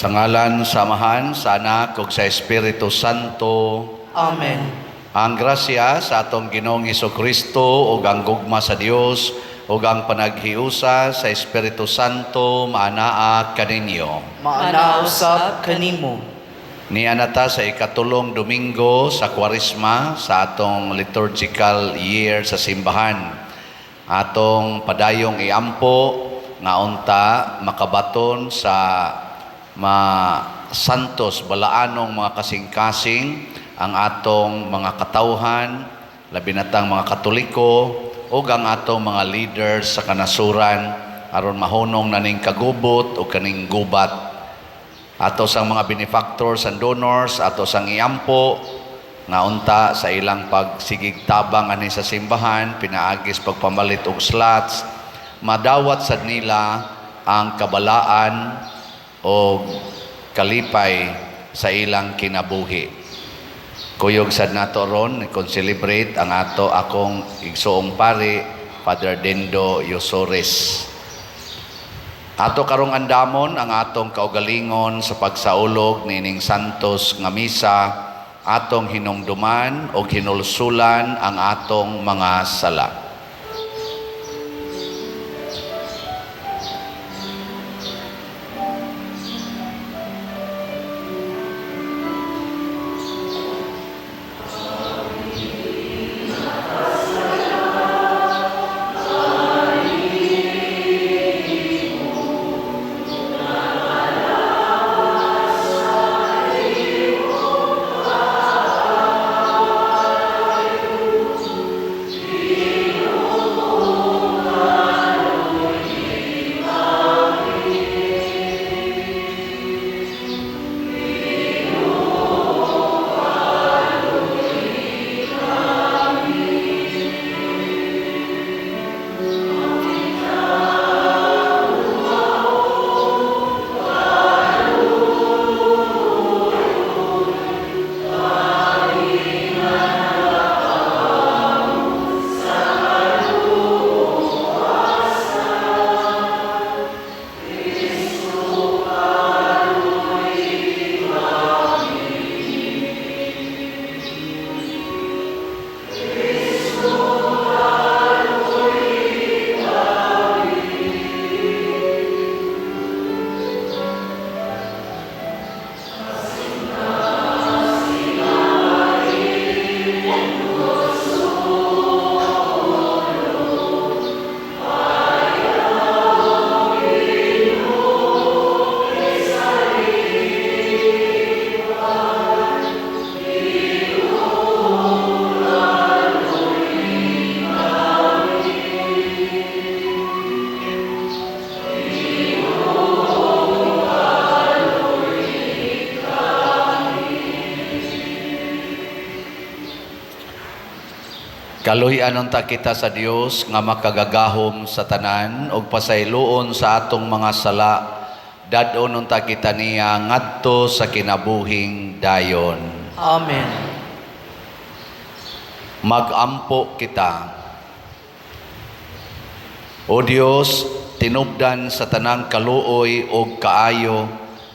Sa ngalan sa Amahan, sa Anak ug sa Espiritu Santo. Amen. Ang grasya sa atong Ginoong Kristo ug ang gugma sa Dios ug ang panaghiusa sa Espiritu Santo maanaa kaninyo. Maanaa usab kanimo. Niana ta sa ikatulong Domingo sa Kwaresma sa atong liturgical year sa simbahan. Atong padayong iampo nga unta makabaton sa ma santos balaanong mga kasing-kasing ang atong mga katawhan, labi na tang mga Katoliko ug ang atong mga leaders sa kanasuran aron mahunong na ning kagubot o kaning gubat. Ato sang mga benefactors and donors, ato sang iampo nga unta sa ilang pagsigig tabang ani sa simbahan, pinaagis pagpamalit og slots, madawat sad nila ang kabalaan o kalipay sa ilang kinabuhi. Kuyog sad nato ron kon celebrate ang ato akong igsoong pari, Father Dendo Yosores. Ato karong andamon ang atong kaugalingon sa pagsaulog niining santos nga misa, atong hinumduman og hinulsulan ang atong mga sala. Kaluy-an unta kita sa Dios nga makagagahom sa tanan ug pasayloon sa atong mga sala. Dad-on unta kita niya ngadto sa kinabuhing dayon. Amen. Magampo kita. O Dios, tinubdan sa tanang kaluoy ug kaayo,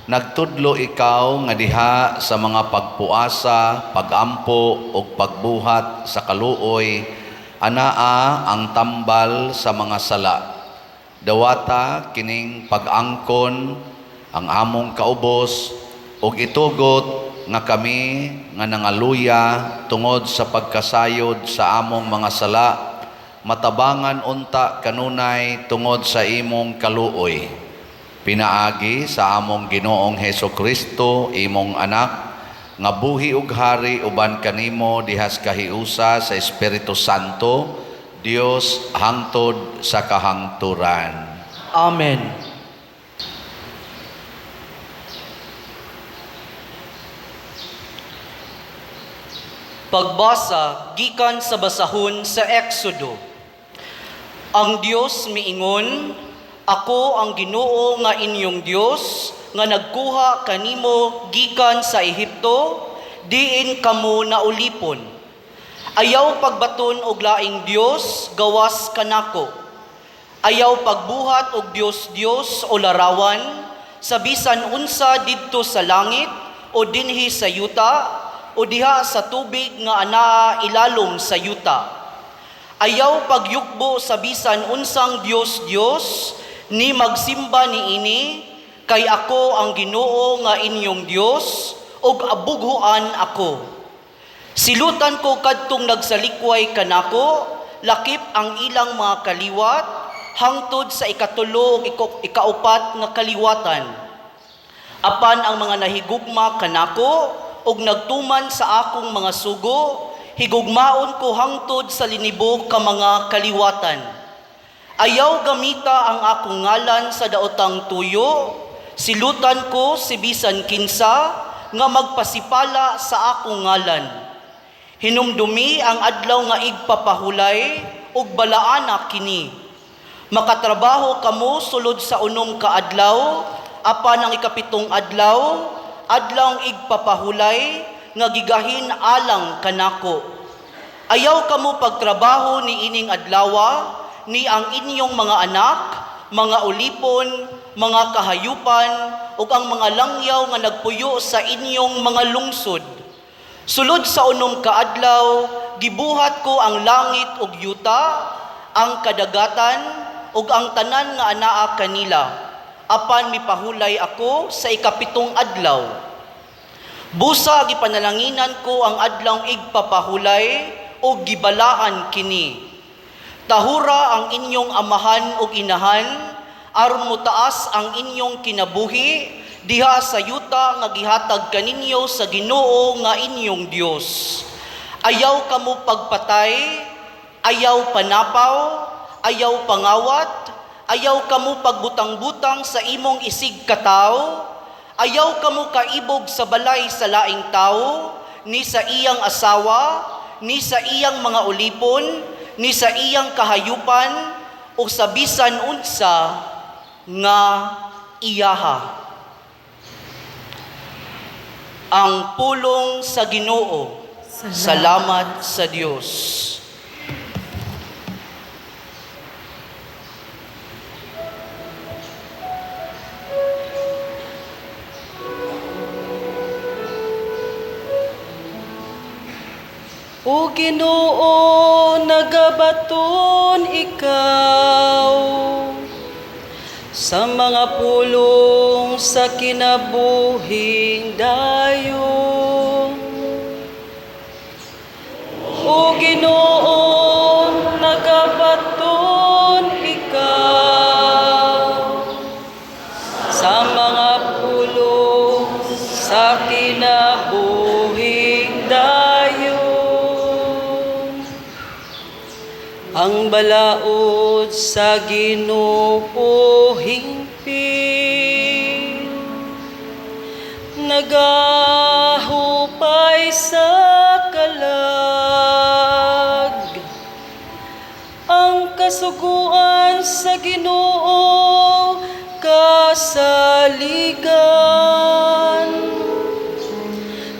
nagtudlo ikaw nga diha sa mga pagpuasa, pagampo ug pagbuhat sa kaluoy, anaa ang tambal sa mga sala. Dawata kining pag-angkon ang among kaubos ug itugot nga kami nga nangaluya tungod sa pagkasayod sa among mga sala, matabangan unta kanunay tungod sa imong kaluoy. Pinaagi sa among Ginoong Heso Kristo, imong anak, nga buhi ug hari uban kanimo dihas kahiusa sa Espiritu Santo, Dios hangtod sa kahangturan. Amen. Pagbasa gikan sa basahon sa Exodo. Ang Dios miingon, "Ako ang Ginoo nga inyong Dios nga nagkuha kanimo gikan sa Ehipto, diin kamo naulipon. Ayaw pagbaton og laing dios gawas kanako. Ayaw pagbuhat og dios-dios o larawan. sa bisan unsa didto sa langit o dinhi sa yuta o diha sa tubig nga anaa ilalom sa yuta. Ayaw pagyukbo sa bisan unsang Dios-Dios ni magsimba niini, kay ako ang Ginoo nga inyong Dios ug abughuan ako. Silutan ko kadtong nagsalikway kanako, lakip ang ilang mga kaliwat hangtod sa ikatulo ug ikaupat nga kaliwatan. Apan ang mga nahigugma kanako ug nagtuman sa akong mga sugo, higugmaon ko hangtod sa linibo ka mga kaliwatan. Ayaw gamita ang akong ngalan sa daotang tuyo, silutan ko si bisan kinsa nga magpasipala sa akong ngalan. Hinumdumi ang adlaw nga igpapahulay ug balaana kini. Makatrabaho kamo sulod sa 6 ka adlaw, apan ang 7 adlaw, adlaw igpapahulay nga gigahin alang kanako. Ayaw kamo pagtrabaho ni ining adlawa, ni ang inyong mga anak, mga ulipon, mga kahayupan, ug ang mga langyaw nga nagpuyo sa inyong mga lungsod. Sulod sa 6 ka adlaw, gibuhat ko ang langit ug yuta, ang kadagatan ug ang tanan nga anaa kanila. Apan mipahulay ako sa 7 adlaw. Busa gipanalanginan ko ang adlawng igpapahulay ug gibalaan kini. Tahura ang inyong amahan ug inahan, aron motaas ang inyong kinabuhi diha sa yuta nga gihatag kaninyo sa Ginoo nga inyong Dios. Ayaw kamo pagpatay, ayaw panapaw, ayaw pangawat, ayaw kamo pagbutang-butang sa imong isig katawo, ayaw kamo kaibog sa balay sa laing tawo, ni sa iyang asawa, ni sa iyang mga ulipon, ni sa iyang kahayupan, o sa bisan unsa nga iyaha. Ang pulong sa Ginoo. Salamat sa Dios. O Ginoo, nagabaton ikaw sa mga pulong sa kinabuhing dayon. O Ginoo, nagabaton ikaw sa mga pulong sa kinabuhing dayon. Ang balaod sa Ginoo hingpit, nagahupay sa kalag. Ang kasuguan sa Ginoo kasaligan,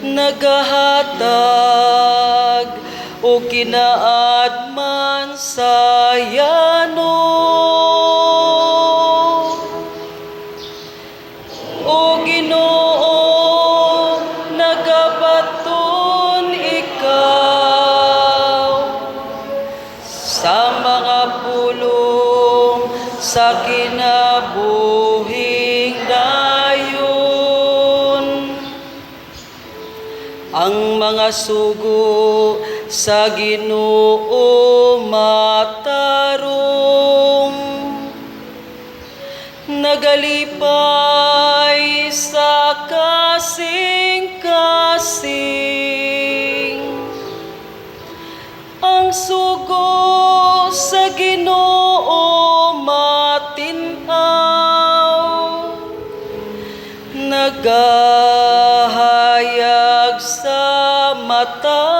nagahatag o kinaadman sa yano. O Ginoo, nagabaton ikaw sa mga pulong sa kinabuhing dayon. Ang mga sugo sa Ginoo matarong, nagalipay sa kasing-kasing. Ang sugo sa Ginoo matin-aw, nagahayag sa mata.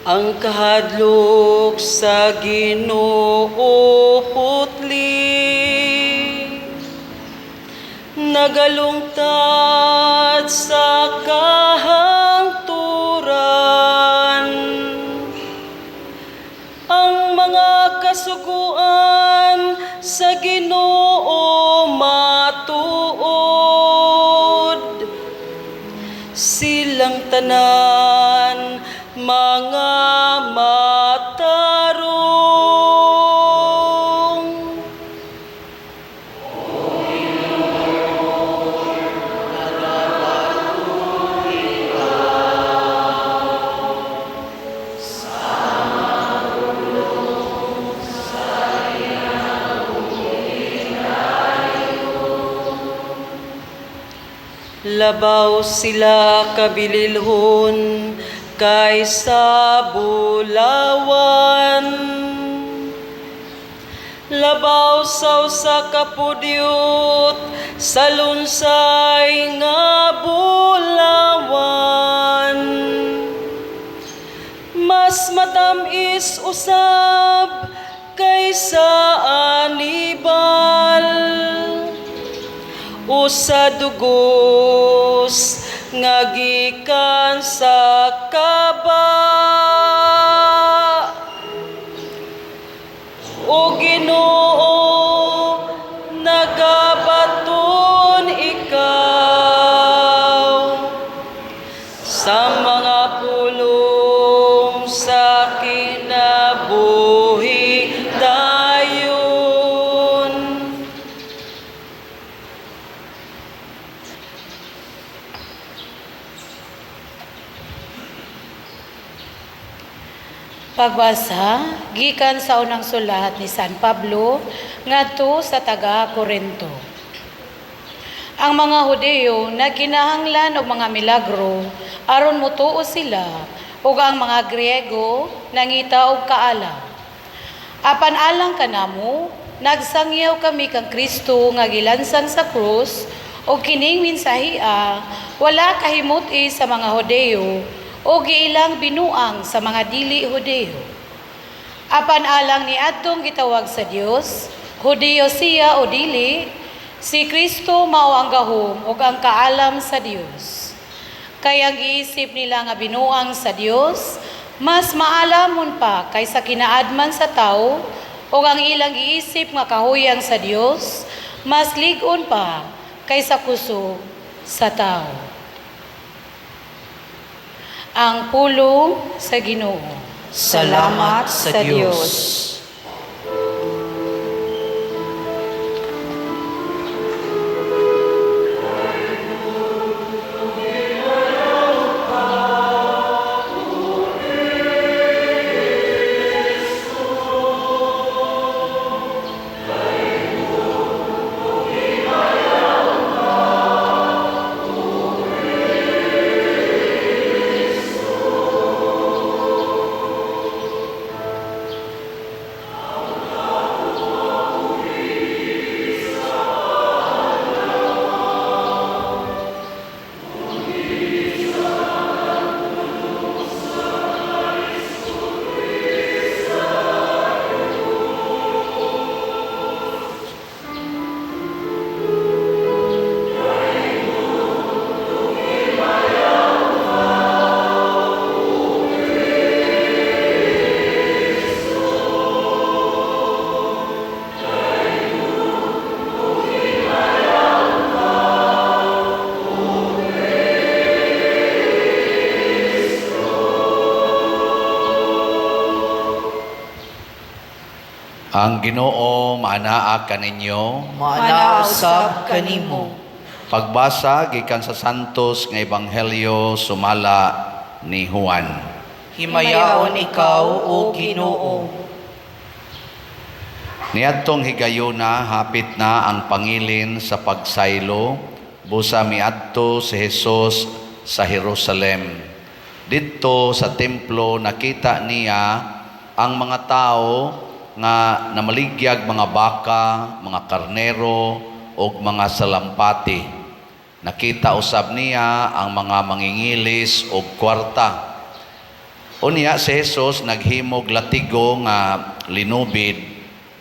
Ang kahadlok sa Ginoo putli, nagalungtad sa kahangturan. Ang mga kasuguan sa Ginoo matuod, silang tanan mga matarong. Labaw sila kabililhon kaysa bulawan, labaw sa usa ka pudyot sa lunsay nga bulawan. Mas matamis usab kaysa anibal o sa dugos nga gikan sa kaba. O Ginoo, nagabaton ikaw sa mga pulong sa kinabuhi dayon. Pagbasa gikan sa unang sulat ni San Pablo ngadto sa taga Korinto. Ang mga Hudiyo nagkinahanglan og mga milagro aron motuo sila, ug ang mga Griego nangita og kaalam. Apan alang kanamo, nagsangyaw kami kang Kristo nga gilansang sa krus, ug kining mensahia wala kahimut-i sa mga Hudiyo ug giilang binuang sa mga dili Hudiyo. Apan alang niadtong gitawag sa Dios, Hudiyo siya o dili, si Kristo mao ang gahom ug ang kaalam sa Dios. Kay ang giisip nila nga binuang sa Dios, mas maalamon pa kaysa kinaadman sa tawo, ug ang ilang giisip nga kahuyang sa Dios, mas lig-on pa kaysa kusog sa tawo. Ang pulong sa Ginoo. Salamat sa Dios. Ang Ginoo maanaa kaninyo. Maanaa usab kanimo. Pagbasa gikan sa Santos nga Ebanghelyo sumala ni Juan. Himayaon ikaw, o Ginoo. Niadtong higayuna hapit na ang pangilin sa pagsaylo, busa miadto si Jesus sa Jerusalem. Didto sa templo nakita niya ang mga tao nga namaligyag mga baka, mga karnero ug mga salampati. Nakita usab niya ang mga mangingilis og kwarta. Unya si Jesus naghimog latigo nga linubid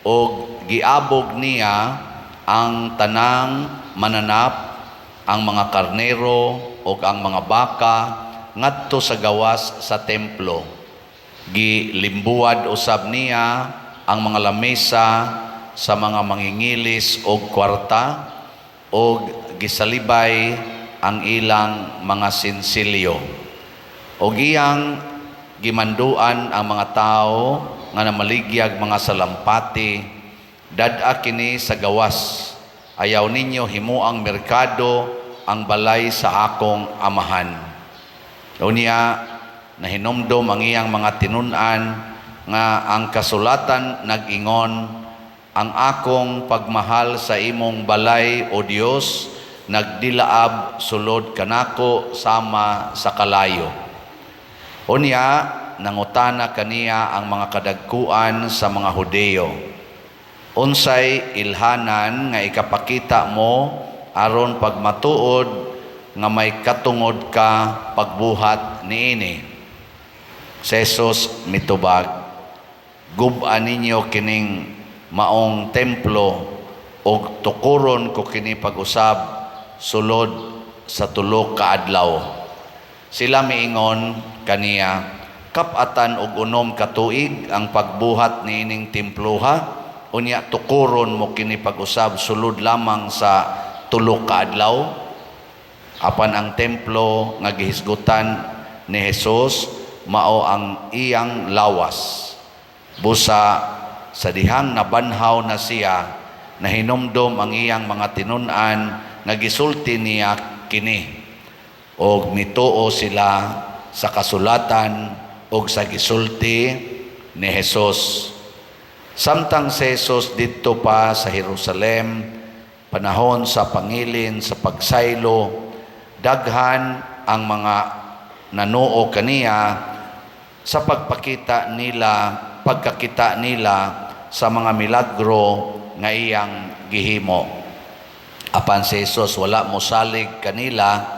og giabog niya ang tanang mananap, ang mga karnero ug ang mga baka ngadto sa gawas sa templo. Gilimbuwad usab niya ang mga lamesa sa mga mangingilis og kwarta og gisalibay ang ilang mga sinsilyo. Og iyang gimanduan ang mga tao nga namaligyag mga salampati, "Dad-a kini sa gawas. Ayaw ninyo himuang merkado ang balay sa akong Amahan." Unya nahinumdom ang iyang mga tinun-an nga ang kasulatan nag-ingon, "Ang akong pagmahal sa imong balay, O Dios, nagdilaab sulod kanako sama sa kalayo." Unya nangutana kaniya ang mga kadagkuan sa mga Hudeyo, "Unsay ilhanan nga ikapakita mo aron pagmatuod nga may katungod ka pagbuhat niini?" Si Jesus mitubag, "Gub-a ninyo kining maong templo ug tukuron ko kini pag-usab sulod sa 3 ka adlaw." Sila miingon kaniya, "Kap-atan og 6 ka tuig ang pagbuhat niining temploha, unya tukuron mo kini pag-usab sulod lamang sa 3 ka adlaw?" Apan ang templo nga gihisgutan ni Jesus mao ang iyang lawas. Busa sa dihang nabanhaw na siya, nahinumdom ang iyang mga tinun-an nga gisulti niya kini. Og mituo sila sa kasulatan og sa gisulti ni Jesus. Samtang si Jesus didto pa sa Jerusalem, panahon sa pangilin sa pagsaylo, daghan ang mga nanuo kaniya sa pagkakita nila sa mga milagro nga iyang gihimo. Apan si Jesus wala mosalig kanila,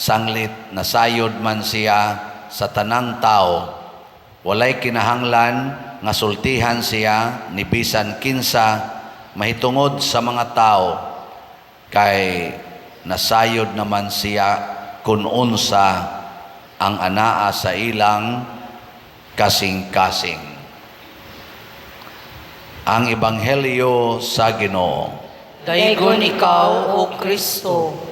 sanglit nasayod man siya sa tanang tao. Walay kinahanglan nga sultihan siya ni bisan kinsa mahitungod sa mga tao, kay nasayod naman siya kun unsa ang anaa sa ilang kasing-kasing. Ang Ebanghelyo sa Ginoo. Daygon ikaw, O Kristo.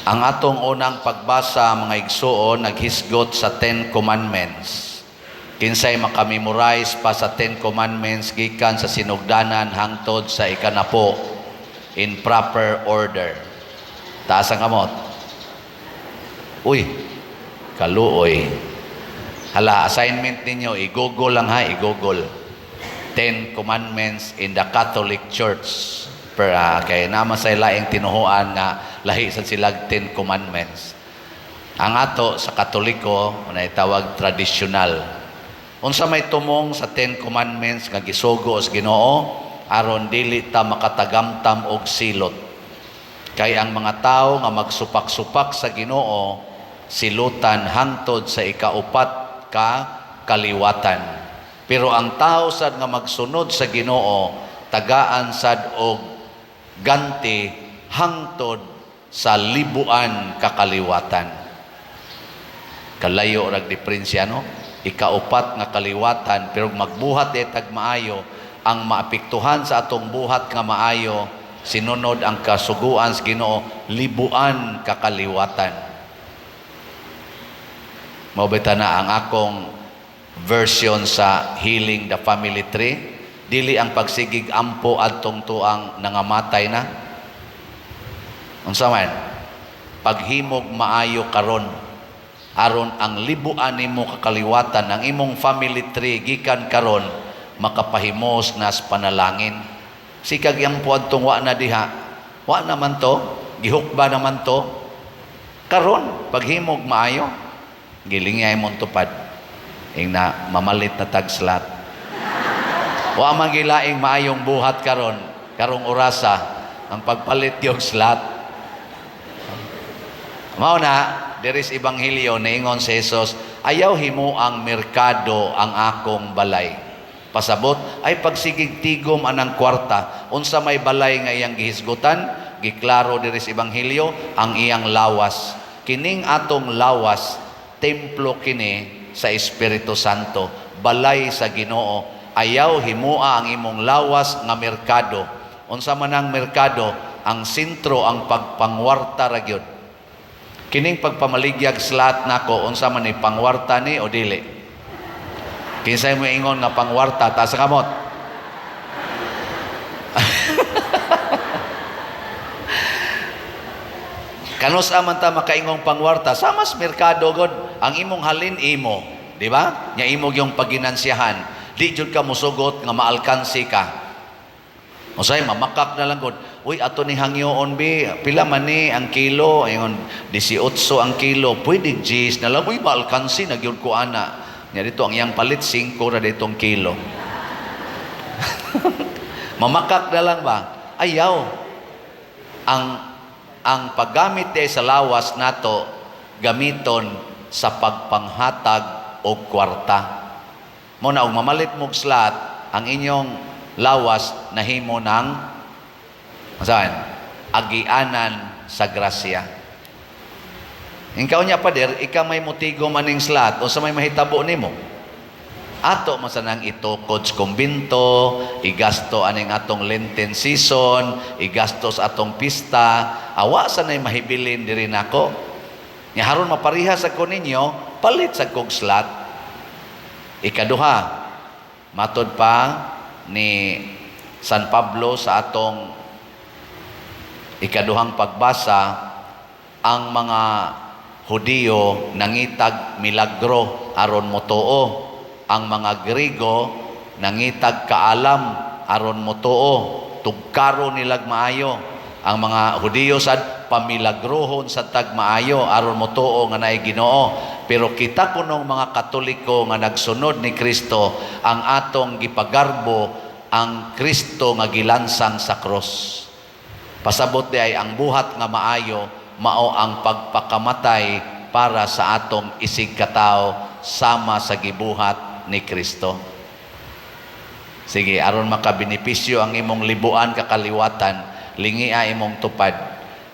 Ang atong unang pagbasa, mga igsuon, naghisgot sa Ten Commandments. Kinsay makamemorize pa sa Ten Commandments gikan sa sinugdanan hangtod sa ikanapo in proper order? Taas ang kamot. Uy, kaluoy. Hala, assignment ninyo, i-Google lang ha, i-Google. Ten Commandments in the Catholic Church. Pero kay naman sa laing tinuhuan nga lahi sa silag Ten Commandments. Ang ato sa Katoliko, na itawag traditional. Unsa may tumong sa Ten Commandments nga gisugo sa Ginoo aron dili ta makatagamtam og silot. Kay ang mga tao nga magsupak-supak sa Ginoo silutan hangtod sa ikaupat ka kaliwatan. Pero ang tao sad nga magsunod sa Ginoo tagaan sad og ganti hangtod sa libuan kakaliwatan. Kalayo rag diferensya, no? Ikaupat nga kaliwatan, pero magbuhat etag maayo, ang maapektuhan sa atong buhat nga maayo, sinunod ang kasuguan sa Ginoo, libuan kakaliwatan. Mao bitaw na ang akong version sa Healing the Family Tree. Dili ang pagsigig ampo adtong tuang nangamatay na. Unsa man? Paghimog maayo karon aron ang libuan nimo kakaliwatan, ang imong family tree gikan karon makapahimos nas panalangin. Sikag ampo adtong wa na diha. Wa naman to, gihukba naman to. Karon paghimog maayo, gilingay mong tupad. Ing na mamalit na tag slot. Wa man gilaing maayong buhat karon, karong orasa ang pagpalit yung slot. Mao na, diri sa Ebanghelyo, niingon si Jesus, "Ayaw himuang merkado ang akong balay." Pasabot, ay pagsigig tigom anang kwarta, unsa may balay nga iyang gihisgutan, giklaro diri sa Ebanghelyo, ang iyang lawas. Kining atong lawas, templo kini sa Espiritu Santo, balay sa Ginoo. Ayaw himua ang imong lawas nga merkado. Unsa man ang merkado, ang sentro ang pagpangwarta ra gyud. Kining pagpamaligyag slot nako, unsa man ni, pangwarta ni o dili? Kinsay mo ingon nga pangwarta, taas sa kamot. Kanus man ta makaingong pangwarta, sama sa merkado god, ang imong halin imo, di ba? Nya imo yung paginansiyahan. Di jud ka musugot nga maalkansi ka. Usay mamakak na lang god. "Uy, ato ni hangyoon bi, pila man ni ang kilo?" Ingon, "18 ang kilo." "Pwede 10 na lang." "Uy, maalkansi na gyud ko ana." Nya dito ang iyang palit 5 ra ditong kilo. Mamakak na lang ba? Ayaw. Ang paggamit di sa lawas nato gamiton sa pagpanghatag og kwarta. Mo na og mamalit mog slot, ang inyong lawas nahimo ng saan? Agianan sa grasya. Ikaw niya, pader, ikaw may motigo maning slot, o sa may mahitabo nimo. Ato masanang itukod sa kumbinto, igasto aning atong Lenten season, igasto sa atong pista, awa sa nay mahibilin diri nako. Nga haron mapariha sa ko ninyo, palit sa kog slot. Ikaduha, matod pa ni San Pablo sa atong ikaduhang pagbasa, ang mga Hudiyo nangitag milagro aron motuo. Ang mga Griego nangitag kaalam aron motuo. Tugkaro nilag maayo. Ang mga Hudiyo sad pamilagrohon sa tag maayo aron motuo nga naay Ginoo. Pero kita kunong mga Katoliko nga nagsunod ni Kristo, ang atong gipagarbo ang Kristo nga gilansang sa krus. Pasabot di ay ang buhat nga maayo mao ang pagpakamatay para sa atong isig katawo sama sa gibuhat ni Kristo. Sige, aron makabenepisyo ang imong libuan kakaliwatan, lingia imong tupad.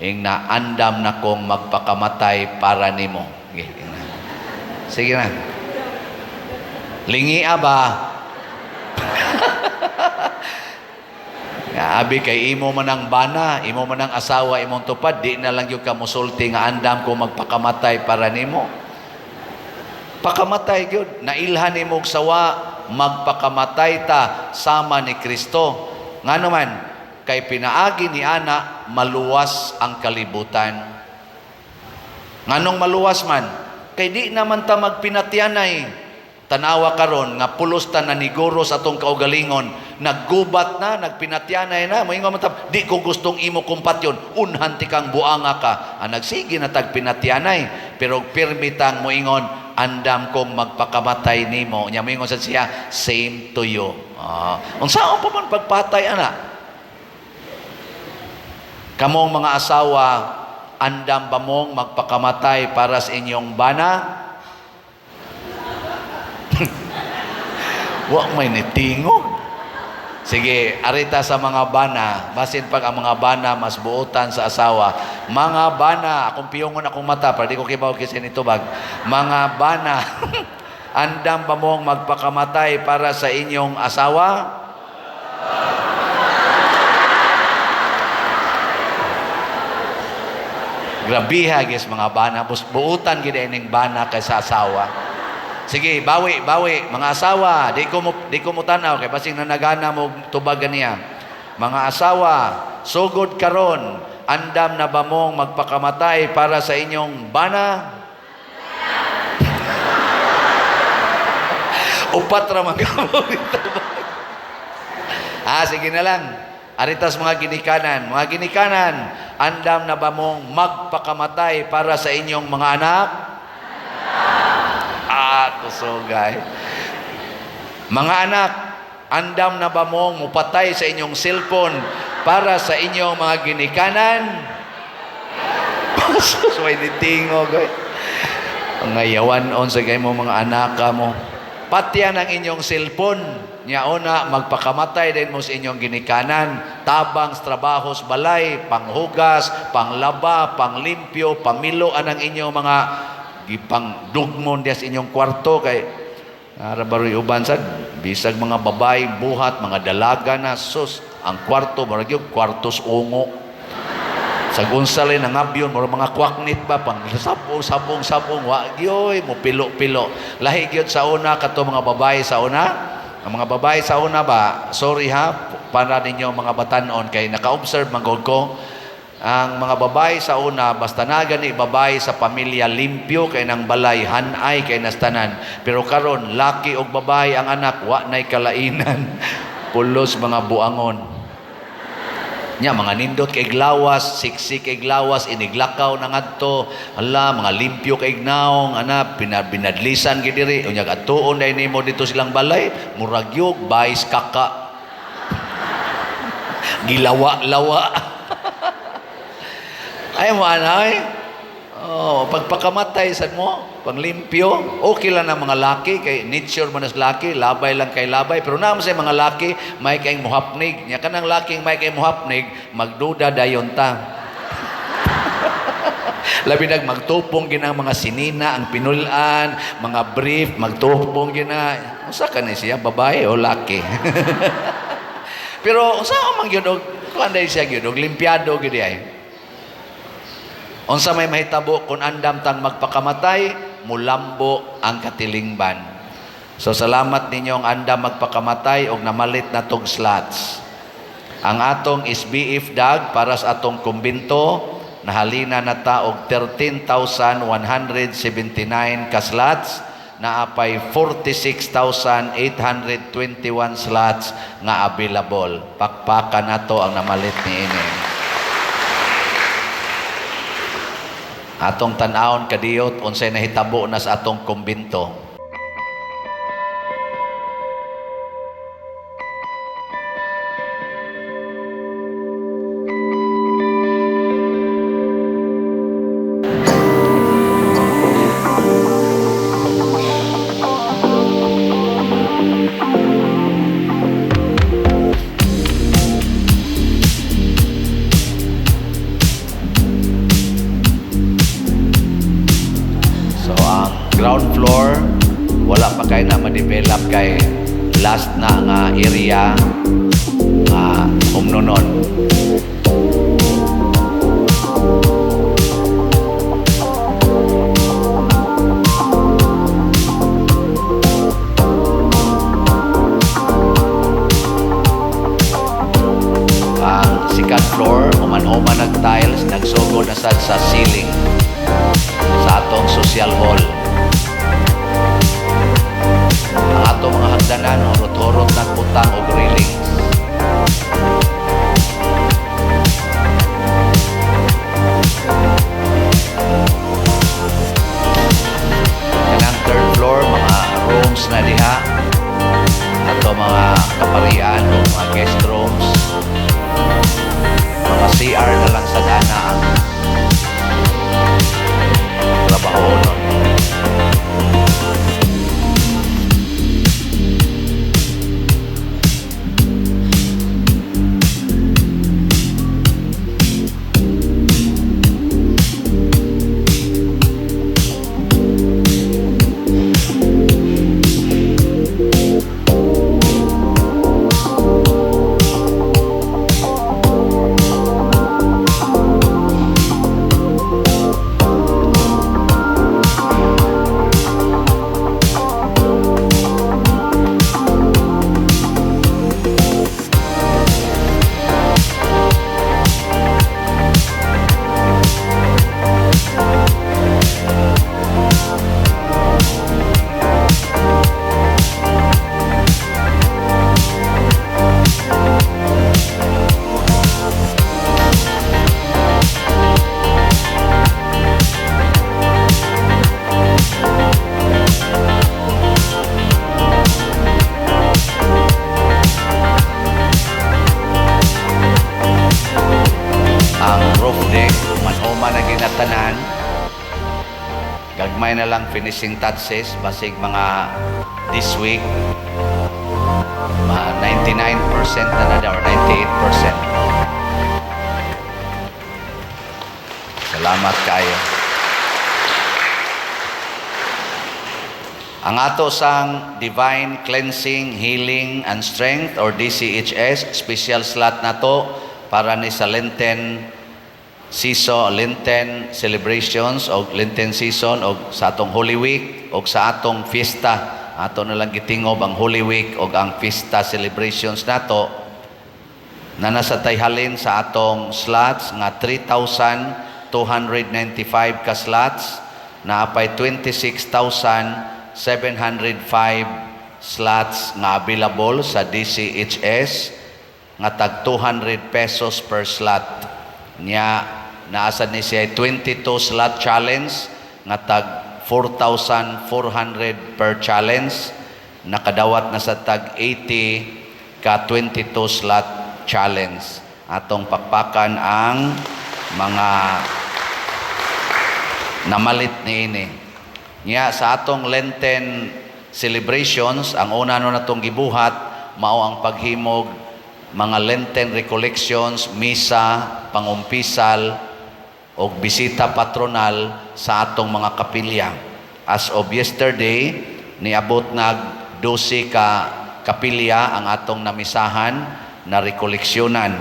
Ing na andam na kong magpakamatay para nimo. Sige, ing na. Sige na. Lingia ba? Nga, abi kay imo man ang bana, imo man ang asawa, imong tupad, di na lang yung ka musulti nga andam ko magpakamatay para nimo. Pakamatay gyud, nailhan nimo og sawa, magpakamatay ta sama ni Kristo. Ngano man, kay pinaagi ni ana maluwas ang kalibutan. Nganong maluwas man? Kay di naman ta magpinatyanay. Tanawa karon nga pulos ta naniguro sa atong kaugalingon, naggubat na, nagpinatyanay na, moingon man ta, "Di ko gustong imo kumpatyon, unhan ti kang buanga ka." Ah, nagsige na tag pinatyanay, pero pirmi tang moingon, "Andam kong magpakamatay nimo." Nya moingon sa siya, "Same to you." Ah, unsaon pa man pagpatay ana? Kamong mga asawa, andam ba mong magpakamatay para sa inyong bana? Wa may nitingog. Sige, arita sa mga bana. Basin pag ang mga bana mas buotan sa asawa. Mga bana, akong piyongon akong mata para di ko kibaw kasi nitubag. Mga bana, andam ba mong magpakamatay para sa inyong asawa? Grabiha guys mga bana, buutan gid ining bana kaysa asawa. Sige, bawi, bawi, mga asawa, di ko mo tanaw kay basing nanagana mo tubagan niya. Mga asawa, sugod karon, andam na ba mong magpakamatay para sa inyong bana? Upat ra man kamo. Ah, sige na lang. Aritas mga ginikanan, mga ginikanan, andam na ba mong magpakamatay para sa inyong mga anak? Ah, kusugay. Mga anak, andam na ba mong mupatay sa inyong cellphone para sa inyong mga ginikanan? So ay nitingog oy. Ang yawan-on sa kay mo mga anaka mo. Patyan ang inyong cellphone. Nya una, magpakamatay din mo sa inyong ginikanan. Tabang sa trabaho sa balay, panghugas, panglaba, panglimpyo, pamilo anang inyong mga gipang dugmon diya sa inyong kwarto kay ara baroy uban sad bisag mga babae buhat mga dalaga na, sus, ang kwarto murag yung kwartos ungo sa unsa lay nangabyon, murag mga kwaknit ba, pang sabong sabong sabong, wa gyoy mo pilo-pilo. Lahi gyud sa una kato mga babae sa una. Ang mga babae sa una ba, sorry ha, para ninyo mga batanon kay naka-observe man gud ko. Ang mga babae sa una, basta na gani babae sa pamilya, limpyo kay nang balay, hanay kay nastanan. Pero karon laki og babae ang anak, wa nay kalainan. Pulos mga buangon. Nya mga nindot kay glawas, siksik kay glawas, iniglakaw na ngadto. Hala, mga limpyo kay naong, ana binadlisan gid diri. Unya atuon dai nimo dito silang balay, murag yug bais kaka. Gilawa-lawa. Ay mo anay. Oh, pagpakamatay sad mo, panglimpyo, okay lang ang mga laki kay nature man as laki, labay lang kay labay, pero naman sa mga laki may kay muhapnig. Nya kanang laking may kay muhapnig, magduda dayon ta. Labi nag magtupong gina ang mga sinina, ang pinulan, mga brief, magtupong gina. Unsa ka ni siya, babae o laki? Pero unsa man gyud og kuan dai siya gyud og limpiado gyud ay. Unsa may mahitabo kung andam tang magpakamatay, mulambo ang katilingban. So salamat ninyong andam magpakamatay og namalit na tog slots. Ang atong SBF dag para sa atong kumbinto nahalina na ta og 13,179 ka slots, naapay 46,821 slots nga available. Pakpakan nato ang namalit niini. Atong tan-awon kadiyot unsay nahitabo na sa atong kumbinto. So ang ground floor wala pa kay na ma-develop kay last na nga area nga umnonon. Ang second floor, human-human nag tiles, nagsugod na sad sa ceiling sa atong social hall. Ang atong mga hagdanan, hurot-hurot ng butang og railings. Kanang third floor, mga rooms na diha. Ato mga kaparian o mga guest rooms. Mga CR na lang sa dana ang trabaho nun. tanan. Gagmay na lang finishing touches, basig mga this week ma 99% na na or 98%. Salamat kayo. Ang ato sang Divine Cleansing, Healing and Strength or DCHS, special slot na to para ni sa Lenten season, Lenten celebrations o Lenten season o sa atong Holy Week o sa atong fiesta. Ato na lang gitingob ang Holy Week o ang fiesta celebrations nato na nasa tayhalin sa atong slots nga 3,295 ka slots na apay 26,705 slots nga available sa DCHS nga tag 200 pesos per slot. Nya naasa ni siya 22 slot challenge nga tag 4,400 per challenge, nakadawat na sa tag 80 ka 22 slot challenge. Atong pakpakan ang mga namalit niini. Nya sa atong Lenten celebrations, ang una no natong gibuhat mao ang paghimog mga Lenten recollections, misa, pangumpisal og bisita patronal sa atong mga kapilya. As of yesterday, niabot nag 12 ka kapilya ang atong namisahan na rekoleksyonan.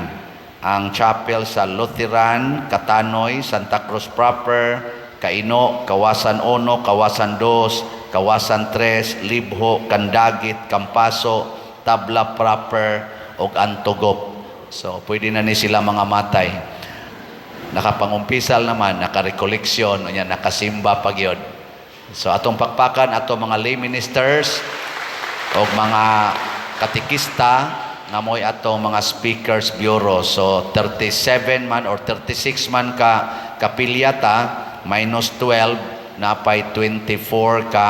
Ang chapel sa Lutheran, Katanoy, Santa Cruz proper, Kaino, Kawasan 1, Kawasan 2, Kawasan 3, Libho, Kandagit, Kampaso, Tabla proper, ug Antugop. So, pwede na ni sila mga matay. Nakapangumpisal naman, nakarekoleksyon, unya nakasimba pa gyud. So, atong pakpakan ato mga lay ministers o mga katikista nga mo'y atong mga speakers bureau. So, 37 man or 36 man ka kapilya ta, minus 12, napay 24 ka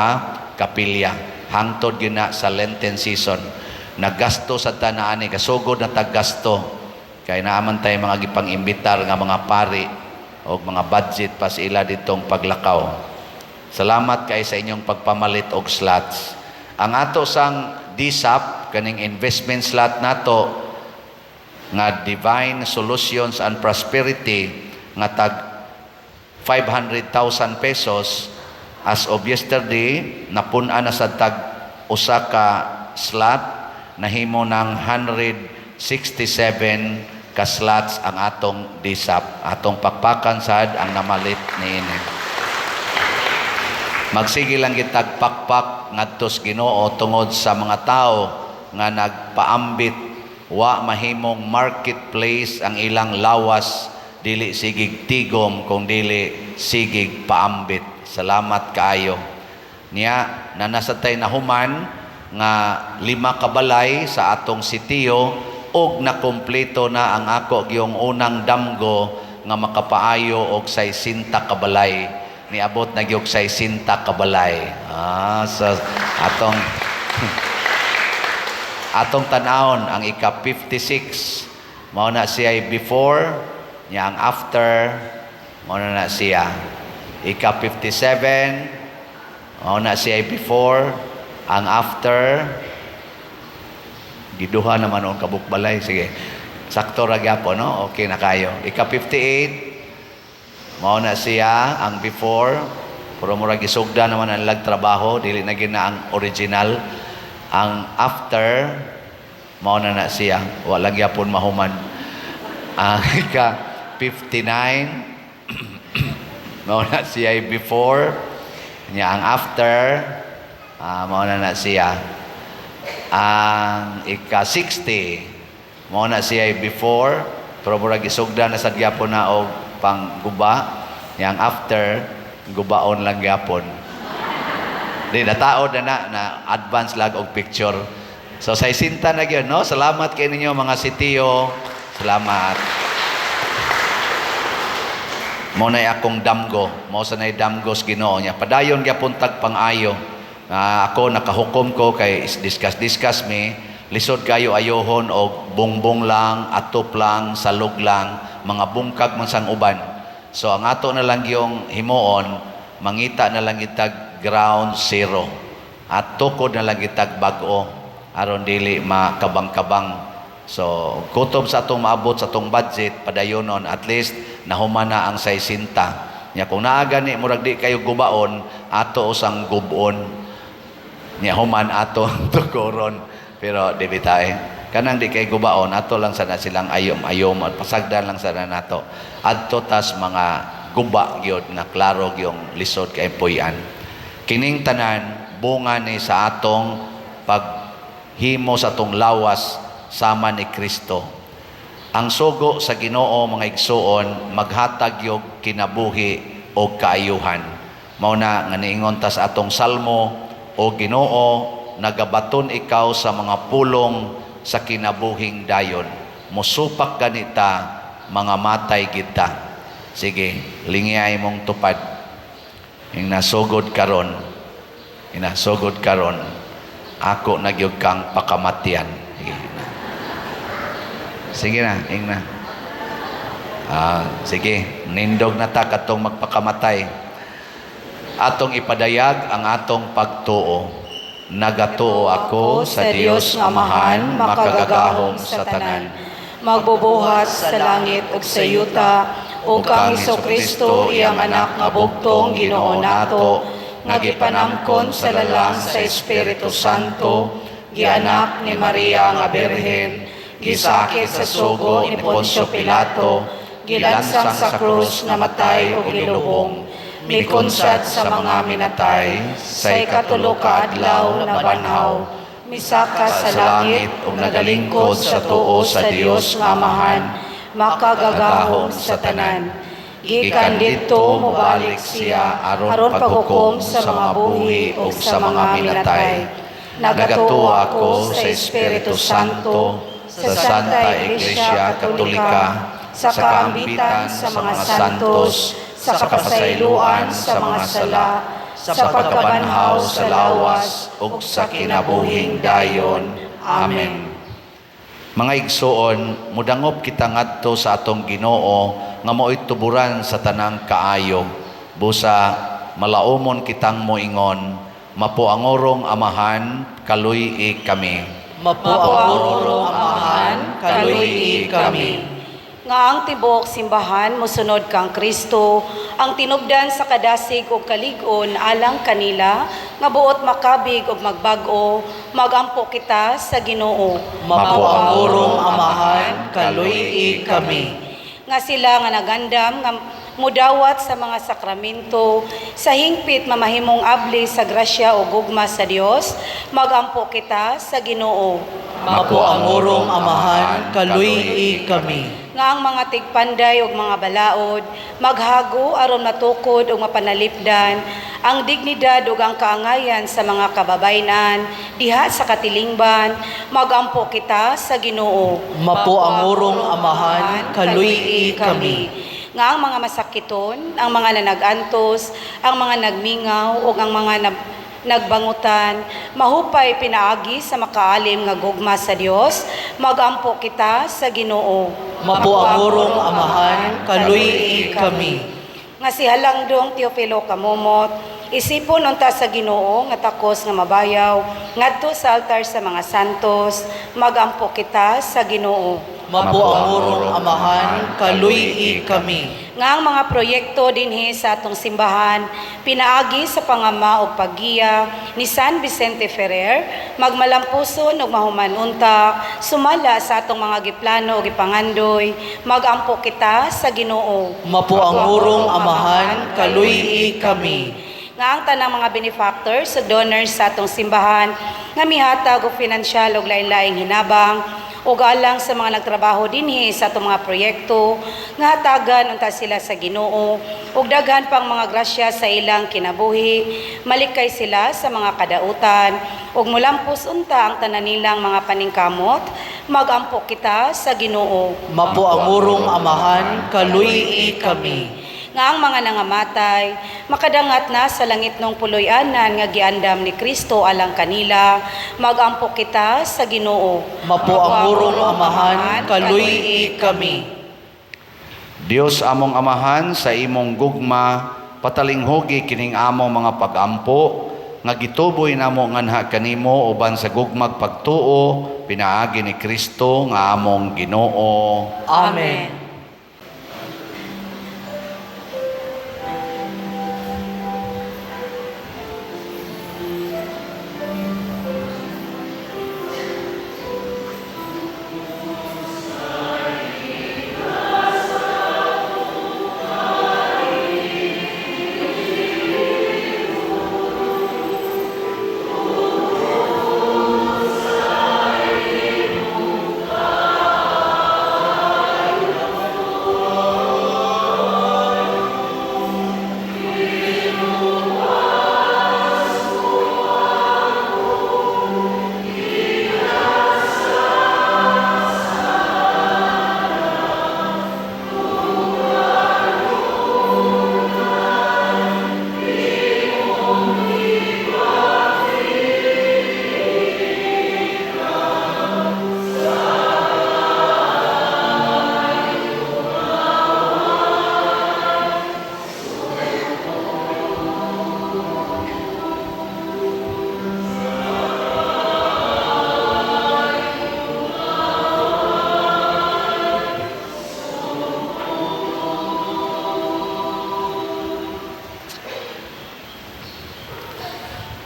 kapilya. Hangtod gyud na sa Lenten season. Naggasto sa tanaan ni kasugod na taggasto. Kay naaman tayo mga gipang-imbitar nga mga pari o mga budget pa sa ila ditong paglakaw. Salamat kay sa inyong pagpamalit og slots. Ang ato sang DSAP, kaning investment slot nato nga Divine Solutions and Prosperity nga tag 500,000 pesos, as of yesterday napun-an na sa tag usa ka slot, nahimo ng 167 ka slots ang atong DSAP. Atong pakpakan sad ang namalit niini. Magsige lang gitag pakpak ngadto sa Ginoo tungod sa mga tao nga nagpaambit wa mahimong marketplace ang ilang lawas, dili sigig tigom kung dili sigig paambit. Salamat kaayo. Niya na nasa tay nahuman nga 5 ka balay sa atong sitio og nakumpleto na ang ako gyung unang damgo nga makapaayo og 60 ka balay. Niabot na gyud 60 ka balay. Sa atong atong tan-awon ang ika 56, mao na siya before niya, ang after mao na na siya. Ika 57, mao na siya before, ang after giduha naman ang kabukbalay. Sige, sakto ra gyapon, no? Okay na kayo. Ika 58, mao na siya ang before, pero murag gisugda naman ang lag trabaho, dili na gina ang original. Ang after mao na na siya, wala gyapon mahuman. Ang ika 59, mao na siya before niya, ang after mao na na siya. Ang ika 60, mao na siya before, pero murag gisugda na sad gyapon na og pangguba niya, ang after gubaon lang gyapon. Di nataod na na, na advance lag og picture. So sa isinta na gyud, no? Salamat kay ninyo mga sitiyo. Salamat. Mo nay akong damgo, mo sa nay damgos Ginoo niya. Padayon gyapon tag pangayo. Ako nakahukom ko kay discuss discuss mi, lisod kayo ayohon og bongbong lang, atop lang, salog lang, mga bungkag man sang uban. So ang ato na lang yung himuon, mangita na lang itag ground zero. At tukod na lang itag bag-o aron dili makabang-kabang. So kutob sa atong maabot sa atong budget padayonon, at least nahuman na ang 60. Nya kung naa gani murag di kayo gubaon, ato usang gubon. Nya human ato tukoron, pero di bitay kanang di kay gubaon, ato lang sana silang ayom-ayom at pasagdan lang sana nato adto tas mga guba gyud nga klaro gyung lisod kay puy-an. Kining tanan bunga ni sa atong paghimo sa atong lawas sama ni Kristo. Ang sugo sa Ginoo, mga igsuon, maghatag yog kinabuhi o kaayuhan. Mao na nga niingon ta sa atong salmo, "O Ginoo, nagabaton ikaw sa mga pulong sa kinabuhing dayon. Musupak ganita, mga matay kita." Sige, lingiyay mong tupad. Yung nasugod karon, inasugod karon, ako na gyud kang pakamatian. Sige na. Sige na, ing na. Ah, sige, nindog na ta katong magpakamatay. Atong ipadayag ang atong pagtuo. Nagatuo ako sa Dios Amahan, makagagahom sa tanan, magbubuhat sa langit ug sa yuta, ug kang Kristo, iyang anak nga bugtong Ginoo nato, nga gipanangkon sa lalang sa Espiritu Santo, gianak ni Maria nga Birhen, gisakit sa sugo ni Poncio Pilato, gilansang sa krus, namatay ug gilubong, mikonsad sa mga minatay, sa ikatulo ka adlaw nabanhaw, misaka sa langit ug nagalingkod sa tuo sa Dios nga Amahan, makagagahom sa tanan. Gikan didto mobalik siya aron paghukom sa mga buhi ug sa mga minatay. Nagatuo ako sa Espiritu Santo, sa Santa Iglesia Katolika, sa kaambitan sa mga santos, sa kapasayloan sa mga sala, sa pagkabanhaw sa lawas ug sa kinabuhing dayon. Amen. Mga igsuon, mudangop kita ngadto sa atong Ginoo nga mao'y tuburan sa tanang kaayo. Busa malaumon kitang moingon, "Mapuangorong Amahan, kaluy-i kami." Mapuangorong Amahan, kaluy-i kami. Nga ang tibuok simbahan mosunod kang Kristo, ang tinubdan sa kadasig ug kalig-on alang kanila nga buot makabig ug magbag-o, magampo kita sa Ginoo. Mapuangorong Amahan, kaluy-i kami. Nga sila nga nagandam nga mudawat sa mga sakramento sa hingpit mamahimong abli sa grasya o gugma sa Dios, magampo kita sa Ginoo. Mapuangorong Amahan, kaluy-i kami. Nga ang mga tigpanday ug mga balaod maghago aron matukod ug mapanalipdan ang dignidad ug ang kaangayan sa mga kababayenan diha sa katilingban, magampo kita sa Ginoo. Mapuangorong Amahan, kaluy-i kami. Nga ang mga masakiton, ang mga nanagantos, ang mga nagmingaw ug ang mga nagbangutan mahupay pinaagi sa makaalim nga gugma sa Dios, magampo kita sa Ginoo. Mapuangorong Amahan, kaluy-i kami. Nga si Halangdong Teofilo Camomot isipon unta sa Ginoo nga takos nga mabayaw ngadto sa altar sa mga santos, magampo kita sa Ginoo. Mapuangorong Amahan, kaluy-i kami. Nga ang mga proyekto dinhi sa atong simbahan pinaagi sa pangama og paggiya ni San Vicente Ferrer magmalampuson ug mahuman unta sumala sa atong mga giplano ug gipangandoy, magampo kita sa Ginoo. Mapuangorong Amahan, kaluy-i kami. Nga ang tanang mga benefactors ug donors sa atong simbahan nga mihatag og pinansyal ug lain-laing hinabang ug alang sa mga nagtrabaho dinhi sa atong mga proyekto nga hatagan unta sila sa Ginoo ug daghan pang mga grasya sa ilang kinabuhi, malikay sila sa mga kadautan ug mulampos unta ang tanan nilang mga paningkamot, magampo kita sa Ginoo. Mapuangorong Amahan, kaluy-i kami. Nga ang mga nangamatay makadangat na sa langit ng puloy-anan nga giandam ni Kristo alang kanila, magampo kita sa Ginoo. Mapuangorong Amahan, kaluy-i kami. Dios among Amahan, sa imong gugma patalinghugi kining among mga pagampo nga gituboy namo nganha kanimo uban sa gugmag pagtuo pinaagi ni Kristo nga among Ginoo. Amen.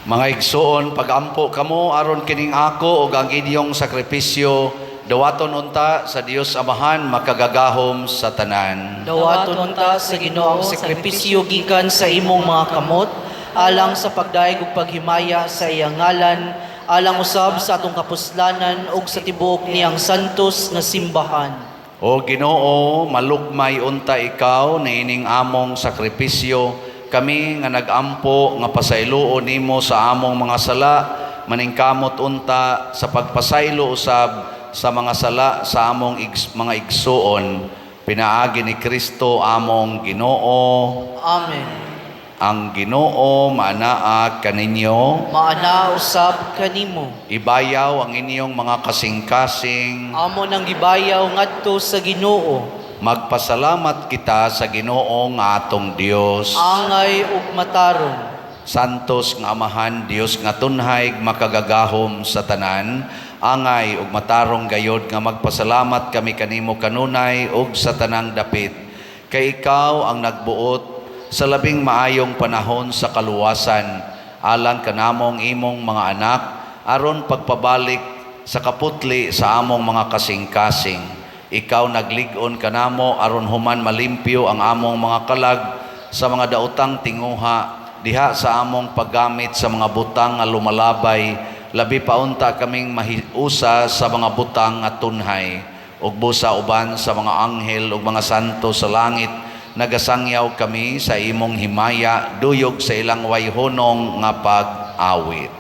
Mga igsoon, pagampo kamo aron kining ako ug ang inyong sakripisyo dawaton unta sa Dios Amahan makagagahom sa tanan. Dawaton unta sa Ginoo ang sakripisyo gikan sa imong mga kamot alang sa pagdayeg ug paghimaya sa iyang ngalan, alang usab sa atong kapuslanan ug sa tibuok niyang santos nga simbahan. O Ginoo, malukmay unta ikaw niining among sakripisyo, kami nga nagampo nga pasayloon nimo sa among mga sala, maningkamot unta sa pagpasaylo usab sa mga sala sa among mga igsuon, pinaagi ni Kristo among Ginoo. Amen. Ang Ginoo maanaa kaninyo, Maana usab kanimo. Ibayaw ang inyong mga kasing-kasing. Amo nang gibayaw ngadto sa Ginoo. Magpasalamat kita sa Ginoo nga atong Dios. Angay ug matarong. Santos nga Amahan, Dios nga tunhay makagagahom sa tanan, angay ug matarong gayod nga magpasalamat kami kanimo kanunay ug sa tanang dapit. Kay ikaw ang nagbuot sa labing maayong panahon sa kaluwasan, alang kanamong imong mga anak, aron pagpabalik sa kaputli sa among mga kasing-kasing. Ikaw naglig-on kanamo aron human malimpyo ang among mga kalag sa mga daotang tinguha diha sa among paggamit sa mga butang nga lumalabay, labi pa unta kaming mahiusa sa mga butang nga tunhay. Ug busa uban sa mga anghel ug mga santo sa langit, nagasangyaw kami sa imong himaya, duyog sa ilang wayhonong nga pag-awit.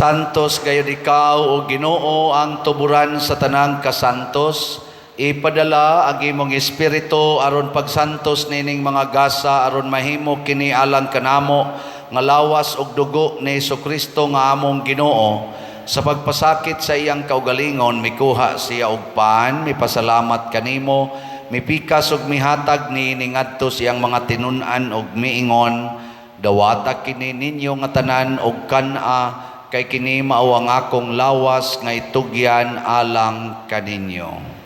Santos gayud ikaw, o Ginoo, ang tuburan sa tanang kasantos. Ipadala ang imong espiritu aron pagsantos nining mga gasa aron mahimo kini alang kanamo nga lawas ug dugo ni Hesukristo nga among Ginoo. Sa pagpasakit sa iyang kaugalingon, mikuha siya og pan, mipasalamat kanimo, mipikas ug mihatag niini ngadto sa iyang mga tinun-an ug miingon, "Dawata kini ninyo nga tanan og kan-a, kay kini mao ang akong lawas nga itugyan alang kaninyo."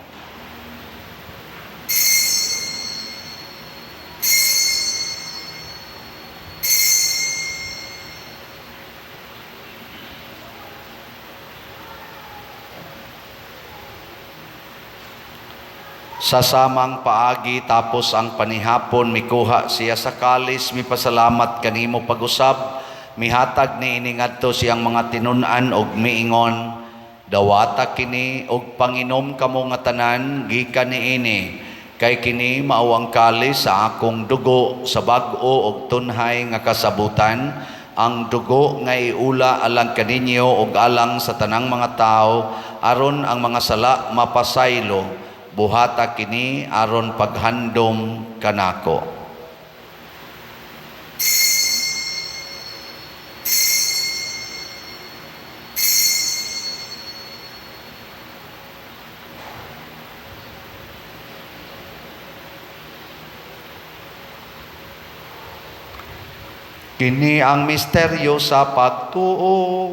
Sa samang paagi tapos ang panihapon, mikuha siya sa kalis, mipasalamat kanimo pag-usab, mihatag niini ngadto sa iyang mga tinun-an og miingon, "Dawata kini og panginom kamo nga tanan gikan niini, kay kini mao ang kalis sa akong dugo sa bag-o og tunhay nga kasabutan, ang dugo nga iula alang kaninyo ug alang sa tanang mga tawo aron ang mga sala mapasaylo. Buhata kini aron paghandom kanako." Kini ang misteryo sa pagtuo.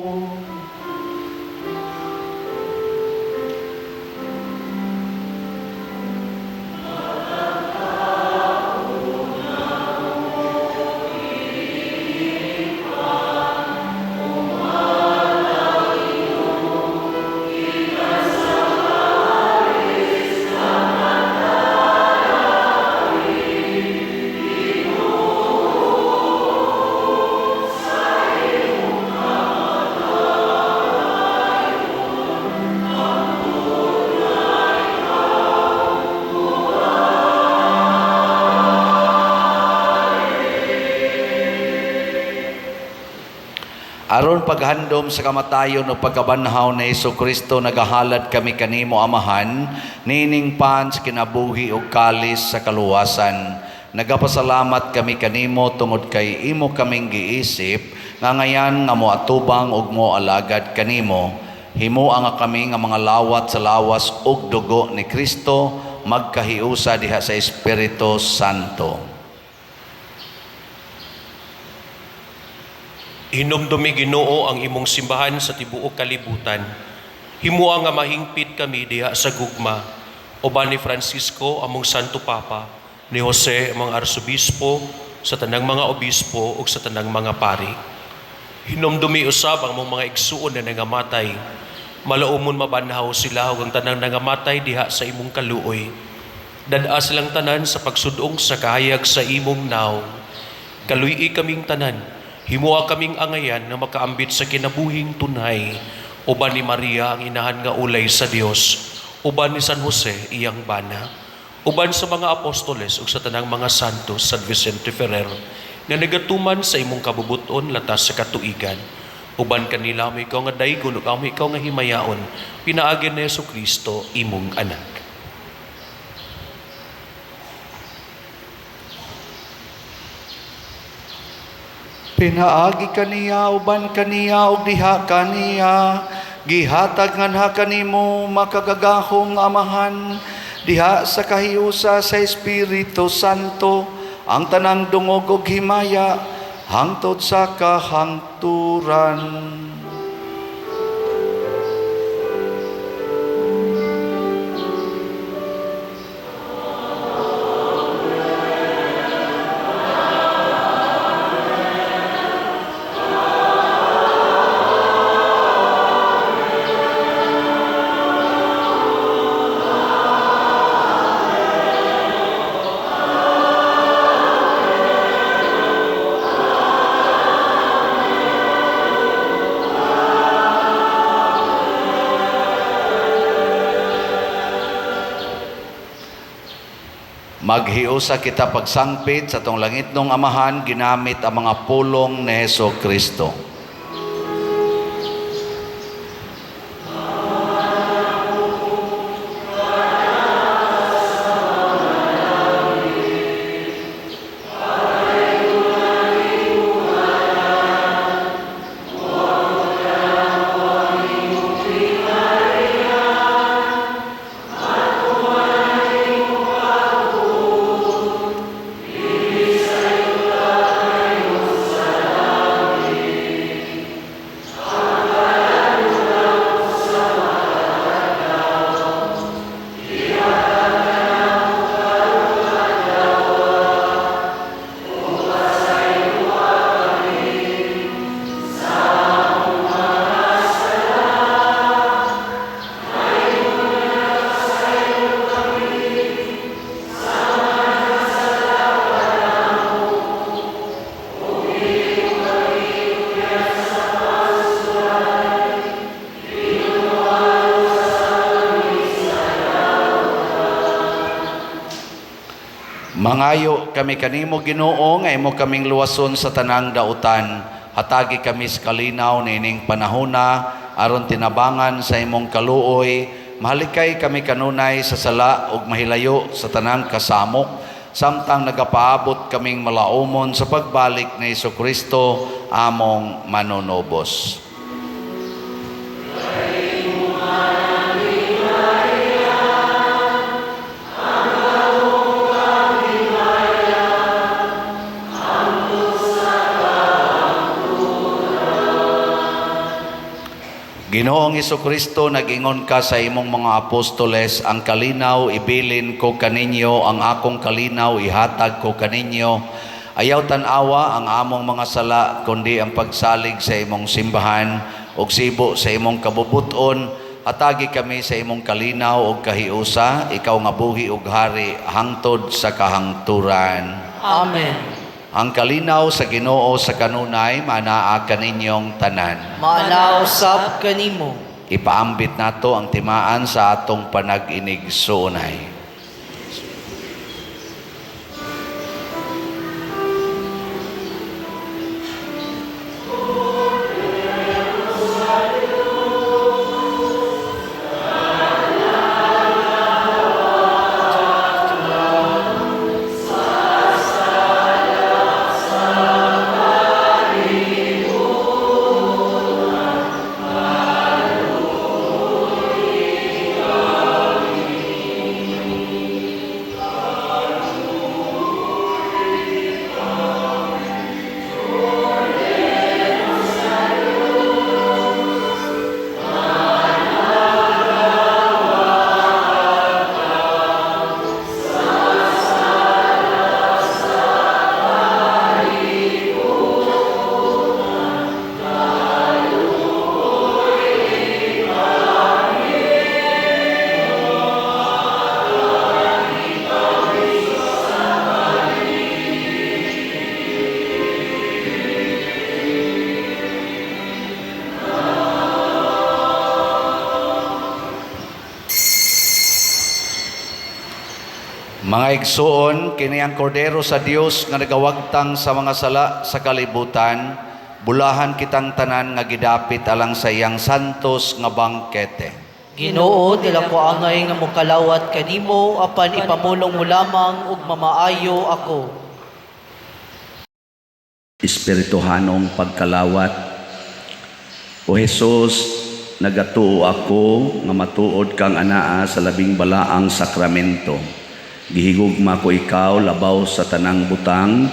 Aron paghandom sa kamatayon o pagkabanhaw ni Hesukristo, nagahalad kami kanimo, Amahan, nining pan sa kinabuhi o kalis sa kaluwasan. Nagapasalamat kami kanimo tungod kay imo kaming giisip nga ngayan nga moatubang ug moalagad kanimo. Himoa nga kami nga mga lawat sa lawas ug dugo ni Kristo magkahiusa diha sa Espiritu Santo. Hinumdumi, Ginoo, ang imong simbahan sa tibuok kalibutan. Himoa nga mahingpit kami diha sa gugma. Uban ni Francisco, among Santo Papa, ni Jose, among Arsobispo, sa tanang mga obispo ug sa tanang mga pari. Hinumdumi usab ang among mga igsuon na nangamatay. Malaumon mabanhaw sila ug ang tanang nangamatay diha sa imong kaluoy. Dad-a silang tanan sa pagsudong sa kahayag sa imong nawong. Kaluy-i kaming tanan. Himoa kaming angayan nga makaambit sa kinabuhing tunhay. Uban ni Maria ang inahan nga ulay sa Dios. Uban ni San Jose iyang bana. Uban sa mga apostoles ug sa tanang mga santos, San Vicente Ferrer, nga nagatuman sa imong kabubuton latas sa katuigan. Uban kanila amo ikaw nga daygon ug amo ikaw nga himayaon, pinaagi ni Hesukristo imong anak. Pinaagi kaniya, uban kaniya, ug diha kaniya, gihatag nganha kanimo makagagahom nga Amahan, diha sa kahiusa sa Espiritu Santo, ang tanang dungog ug himaya hangtod sa kahangturan. Maghiusa kita pagsangpit sa atong langitnong Amahan ginamit ang mga pulong ni Hesukristo. Mangayo kami kanimo, Ginoo, nga imo kaming luwason sa tanang dautan. Hatagi kami sa kalinaw niining panahona aron tinabangan sa imong kaluoy mahalikay kami kanunay sa sala ug mahilayo sa tanang kasamok samtang nagapaabot kaming malaumon sa pagbalik ni Kristo among manunubos. Ginoong Kristo, nag-ingon ka sa imong mga apostoles, "Ang kalinaw ibilin ko kaninyo, ang akong kalinaw ihatag ko kaninyo. Ayaw tan-awa ang among mga sala, kundi ang pagsalig sa imong simbahan ug sibo sa imong kabubuton. Hatagi kami sa imong kalinaw ug kahiusa, ikaw nga buhi ug hari hangtod sa kahangturan." Amen. Ang kalinaw sa Ginoo sa kanunay manaa kaninyong tanan. Maanaa usab kanimo. Ipaambit nato ang timaan sa atong panag-inigsuonay. Mga igsuon, kini ang kordero sa Dios nga nagawagtang sa mga sala sa kalibutan, bulahan kitang tanan nga gidapit alang sa iyang santos nga bangkete. Ginoo, dili ko angay nga mokalawat kanimo apan ipamulong mo lamang ug mamaayo ako. Espirituhanong pagkalawat. O Jesus, nagatuo ako nga matuod kang anaa sa labing balaang sakramento. Gihigugma ko ikaw labaw sa tanang butang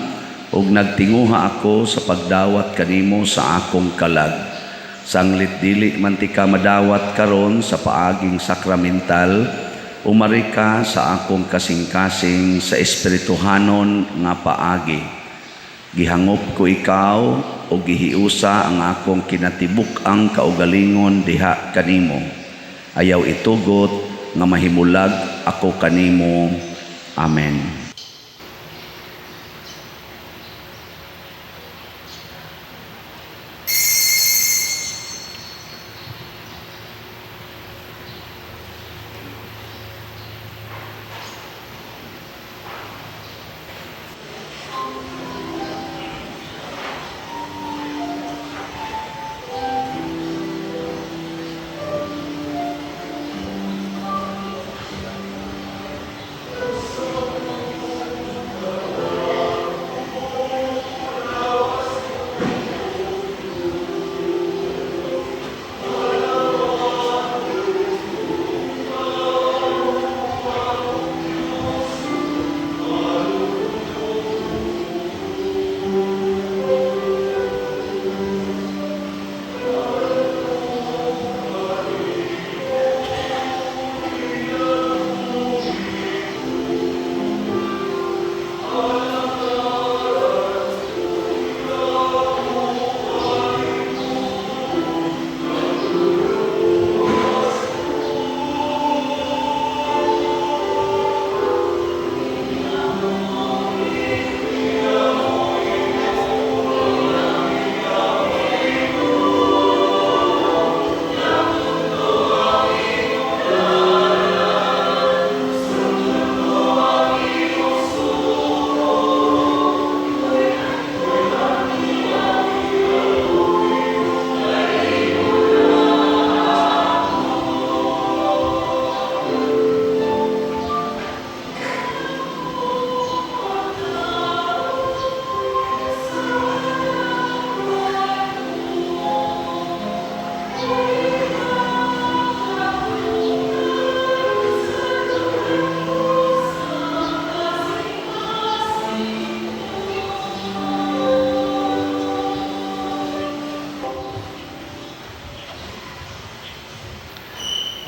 ug nagtinguha ako sa pagdawat kanimo sa akong kalag. Sanglit dili man tika madawat karon sa paaging sakramental, umari ka sa akong kasing-kasing sa espirituhanon nga paagi. Gihangop ko ikaw o gihiusa ang akong kinatibuk-ang kaugalingon diha kanimo. Ayaw itugot nga mahimulag ako kanimo. Amen.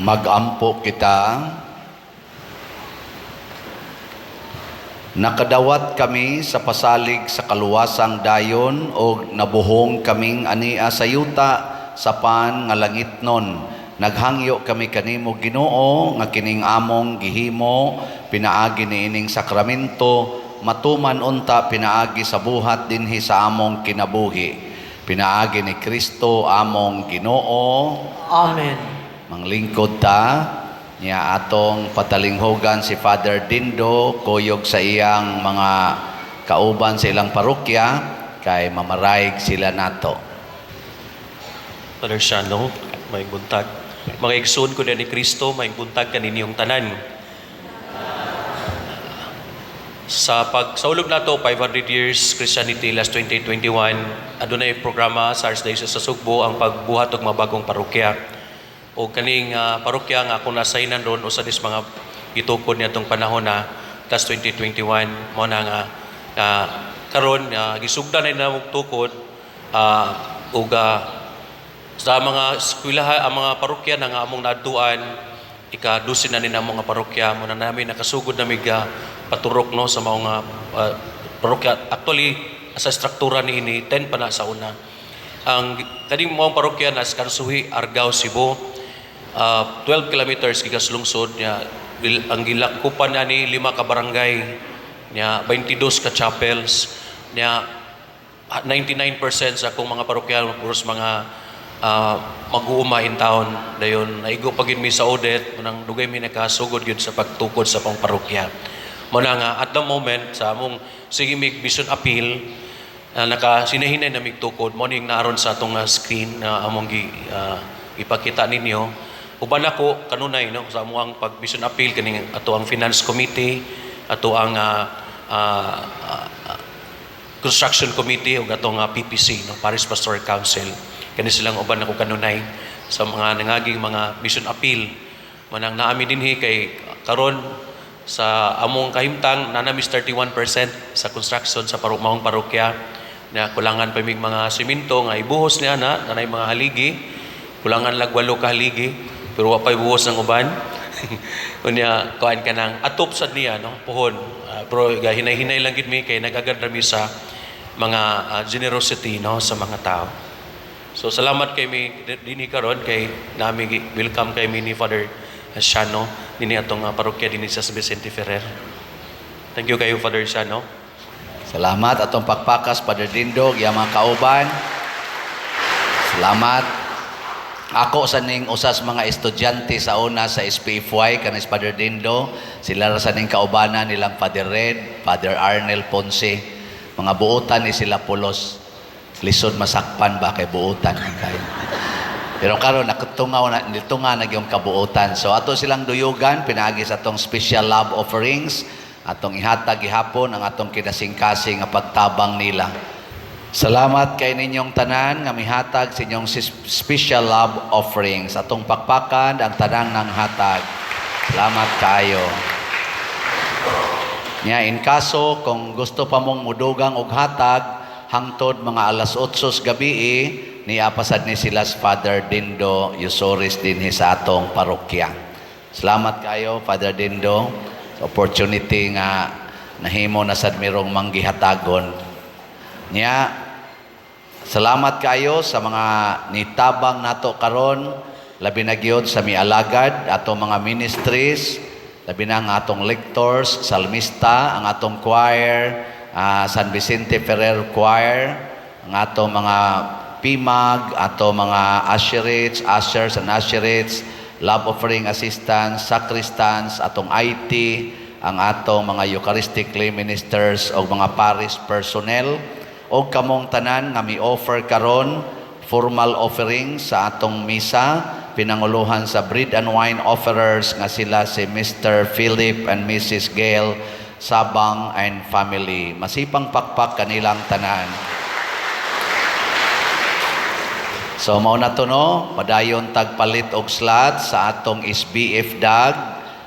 Magampo kita. Nakadawat kami sa pasalig sa kaluwasang dayon og nabuhong kaming ania sa yuta sa pan nga langitnon. Naghangyo kami kanimo, Ginoo, nga kining among gihimo pinaagi niining sakramento matuman unta pinaagi sa buhat dinhi sa among kinabuhi. Pinaagi ni Kristo among Ginoo. Amen. Manglingkod ta niya, atong patalinghugan si Father Dindo kuyog sa iyang mga kauban sa ilang parokya kay mamaraig sila nato. Father Shano, maayong buntag. Mga igsoon ko ni Kristo, maayong buntag kaninyong tanan. Sa pagsaulog nato 500 years Christianity last 2021, adunay programa sa Archdiocese sa Sugbo ang pagbuhat og mga bagong parokya. O kaning parokya nga akong nasaynan ron, usa dis mga gitukod niadtong panahon na last 2021. Mao na nga karon gisugdan na namong tukod ug sa mga eskwelahan, ang mga parokya na nga among naadtuan, ika-12 na ni namo nga parokya. Mao na namin nakasugod na mig paturok, no, sa mga parokya. Actually, sa struktura niini, 10 pa na sa una. Ang kaning mga parokya na sa Kansuhi, Argao, Cebu, 12 kilometers gikas lungsod niya. Ang gilakupan niya ni lima ka barangay niya, 22 ka chapels niya. 99% sa akong mga parokyano puros mga mag-uuma in town. Dayon naigo pa gid mi sa audit nang dugay mi nakasugod gyud sa pagtukod sa pang parokya. Mao na nga at the moment sa among sige mig mission appeal, naka sinahinay na mig tukod. Mao ning naaron sa atong screen na among ipakita ninyo. Uban ako kanunay, no, sa among pag mission appeal, kaning ato ang finance committee, ato ang construction committee ug atong PPC, no, Parish Pastoral Council. Kani silang uban ako kanunay sa mga nangaging mga mission appeal. Manang naami dinhi kay karon sa among kahimtang nanamis 31% sa construction sa maong parokya na kulangan pa mig mga simento nga ibuhos niya na nanay mga haligi. Kulangan lag walo ka haligi pero wa pa'y buhos ng uban. Unya kuan ka nang atop sad niya, no, puhon. Ah, pero hinay-hinay lang gid mi kay nagagad ra mi sa mga generosity, no, sa mga tao. So salamat kay mi dinhi karon kay nami welcome kay mi ni Father Shano dinhi atong parokya dinhi sa San Vicente Ferrer. Thank you kayo, Father Shano. Salamat. Atong pakpakas Father Dindo, iyang mga kauban. Salamat. Ako sa ning usas mga estudyante sa una sa SPFY kanis Father Dindo, sila ra sa ning kaubanan nilang Father Red, Father Arnel Ponce. Mga buotan ni sila pulos. Lisod masakpan ba kay buotan kay. Pero karon nakatungaw na nitunga na gyung kabuotan. So ato silang duyugan pinaagi sa atong special love offerings, atong ihatag gihapon ang atong kinasingkasing nga pagtabang nila. Salamat kay ninyong tanan nga mihatag sa inyong special love offerings. Atong pakpakan ang tanang ng hatag. Salamat kaayo. Nya in kaso kung gusto pa mong mudugang og hatag hangtod mga alas 8 sa gabi, niya pasad ni sila si Father Dindo Yusores dinhi sa atong parokya. Salamat kayo, Father Dindo, sa opportunity nga nahimo na sad mirong manggihatagon. Nya salamat kayo sa mga nitabang nato karon, labi na gyud sa mialagad, atong mga ministries, labi na ang atong lectors, salmista, ang atong choir, San Vicente Ferrer Choir, ang atong mga PIMAG, atong mga usherates, ushers and usherates, love offering assistants, sacristans, atong IT, ang atong mga Eucharistic lay ministers o mga parish personnel, o kamong tanan nga mi-offer karon formal offering sa atong misa, pinanguluhan sa bread and wine offerers nga sila si Mr. Philip and Mrs. Gail Sabang and family. Masipang pakpak kanilang tanan. So mao na to, no, padayon tagpalit og slot sa atong SBF dag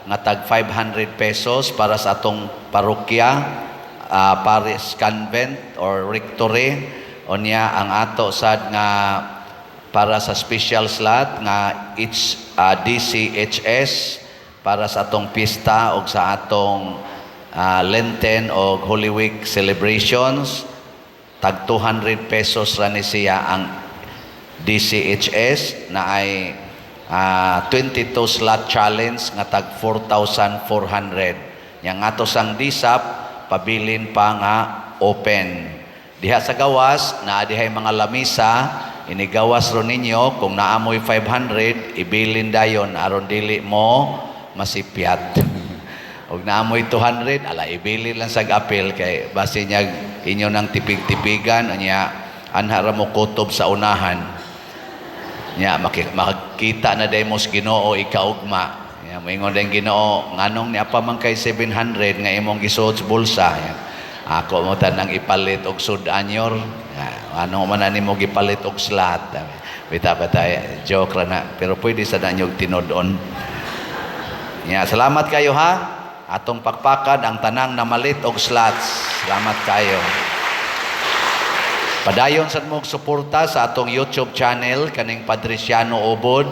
nga tag 500 pesos para sa atong parokya, parish convent or rectory. Unya ang ato sad nga Para sa special slot nga DCHS para sa atong pista o sa atong Lenten o Holy Week celebrations, tag 200 pesos ra ni siya ang DCHS, na ay 22 slot challenge nga tag 4,400. Yang ato sang DSAP pabilin pa nga open. Diha sa gawas naa dihay mga lamisa, inigawas ro ninyo kung naamoy 500, ibilin dayon aron dili mo masipyat. Og naamoy 200, ala, ibilin lang sa apil kay base niya inyo nang tipig-tipigan, unya anha ra mo kutob sa unahan. Nya makakita na day mo sa Ginoo ikaugma. Nya moingon din Ginoo, nganong niya pa man kay 700 nga imong gisuot sa bulsa? Nya, ako mo tanang ipalit og sud-anyor. Ano man ani mo gipalit og slot. Bita ba tayo, joke ra na, pero pwede sa danyog tinud-on. Nya, salamat kayo ha. Atong pakpakan ang tanang namalit og slots. Salamat kayo. Padayon sad mo og suporta sa atong YouTube channel kaning Padriciano Ubod.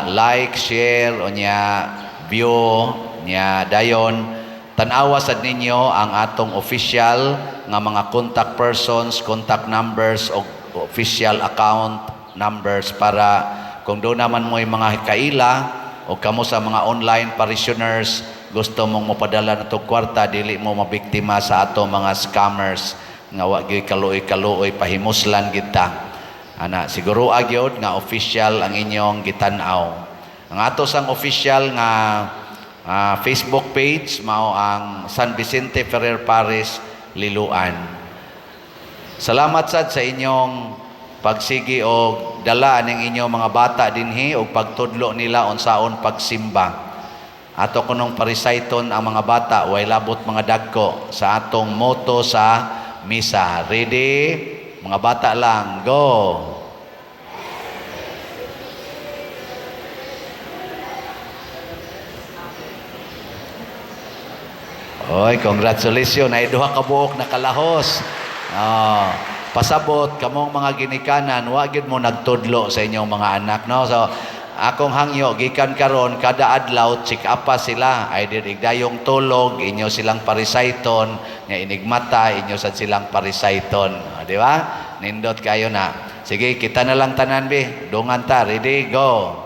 Like, share, unya view nya dayon tan-awa sad ninyo ang atong official nga mga contact persons, contact numbers o official account numbers para kung doon naman mo yung mga kaila o kamo sa mga online parishioners gusto mong mopadala na tog kwarta, dili mo mabiktima sa ato mga scammers nga wa gyud kaluoy-kaluoy, pahimuslan gid ta ana. Siguro gyud nga official ang inyong gitan-aw. Ang ato sang official nga Facebook page mao ang San Vicente Ferrer Parish, Liloan. Salamat sad sa inyong pagsigi og dala ning inyong mga bata dinhi og pagtudlo nila unsaon pagsimba. Ato kunong parisayton ang mga bata, way labot mga dagko, sa atong motto sa misa. Ready? Mga bata lang, go! Oy, congratulations. Ay duha ka buok nakalahos. Oh, pasabot kamong mga ginikanan, wa gyud mo nagtudlo sa inyong mga anak, no? So, akong hangyo gikan karon kada adlaw check up pa sila. Ay igdayong tulog, inyo silang parisayton, nya inigmata, inyo sad silang parisayton. O, di ba? Nindot kayo na. Sige, kita na lang tanan bi. Dungan ta, ready, go.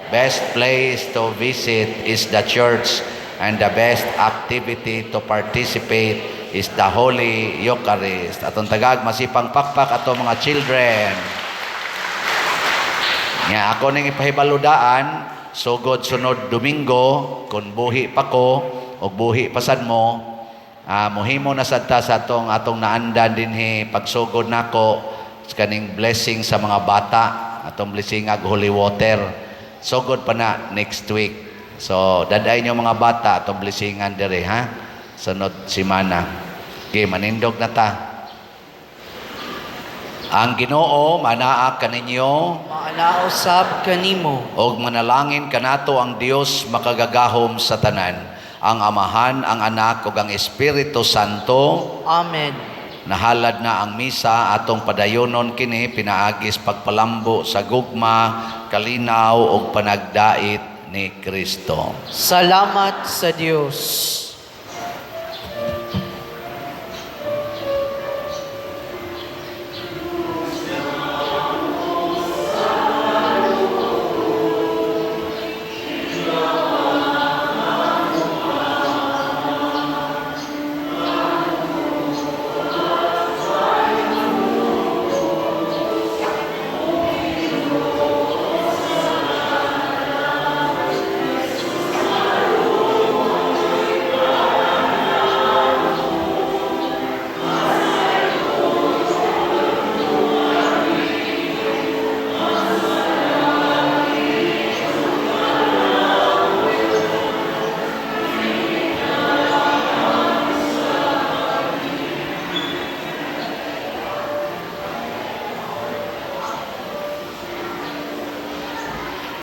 Best place to visit is the church, and the best activity to participate is the Holy Eucharist. Atong tagag masipang pakpak ato mga children. Nga ako ning ipahibaludaan, sugod sunod Domingo, kung buhi pa ko o buhi pasad mo, muhimo na sad ta sa atong atong naandan dinhi pagsugod nako sa kaning blessing sa mga bata, atong blessing ag holy water. Sugod pa na next week. So daday nyo mga bata atong blessingan diri ha. Sunod semana. Okay, manindog na ta. Ang Ginoo manaa kaninyo. Maanao sab kanimo. Og manalangin kanato ang Dios makagagahom sa tanan, ang Amahan, ang Anak ug ang Espiritu Santo. Amen. Nahalad na ang misa, atong padayonon kini pinaagis pagpalambo sa gugma, kalinaw ug panagdait ni Kristo. Salamat sa Dios.